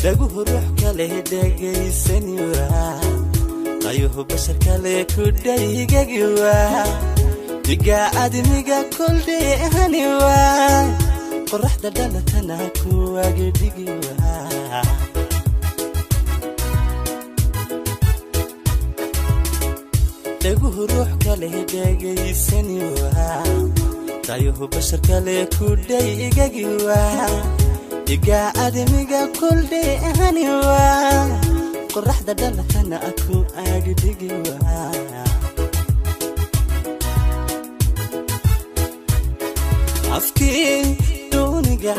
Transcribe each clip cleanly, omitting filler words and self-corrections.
Dhaguhu ruux kale dhegaysani waa, qayuhu bashar kale ku dhaygagi waa, diga admiga koldheehani waa, qoraxda dhalatana kuwagidhigi waa. Dhaguhu ruux kale dhegaysani waa, qayuhu bashar kale ku dhaygagi waa, diga admiga koldheehani waa, qoraxda dhalatana ku agdhigi waa. Afkii duuniga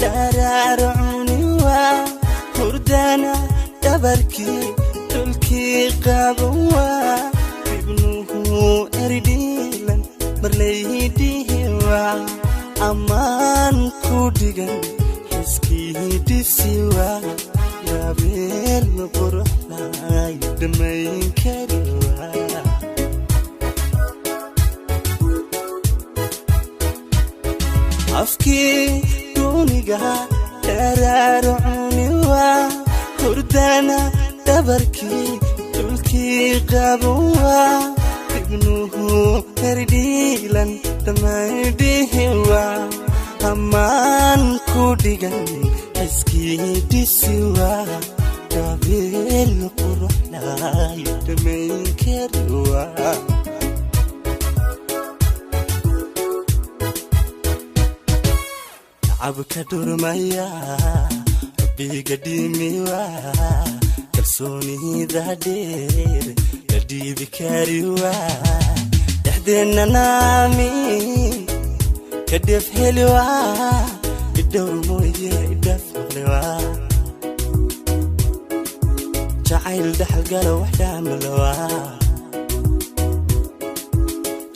dharaaro cuni waa, hurdana dhabarkii dhulkii qaban waa, ibnuhu eridhiilan marlaydhihi waa, ammaan ku dhigan xiskii dhisi waa, gabeel quruxlay dhammayn kari waa. Afkii duuniga dharaaro cuni waa, hurdana dhabarkii dhulkii qaban waa, ibnuhu herdhiilan dhammaydhihi waa, ammaan ku dhigan xiskii dhisi waa, gabeel quruxlay dhammayn kari waa. Tacabka dhurmaya rabbiga dhimi waa, kalsoonida dheer la dhiibi kari waa, dhexdeenna naamin ka dheef heli waa, idhowr mooye idhaaf maqli waa, jacayl dhaxalgala wax dhaamalowa,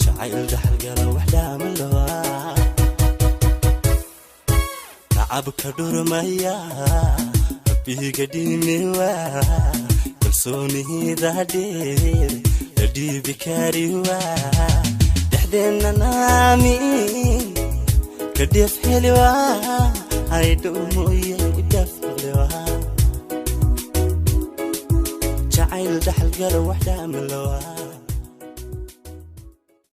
jacayl dhaxalgala wax dhaamalowa. Tacabka dhurmaya rabbiga dhimi waa, kalsoonida dheer la dhiibi kari waa, dhexdeenna naamin ka dheef heli waa, haydhow mooye idhaaf maqli waa, jacayl dhaxalgala wax dhaamalowa.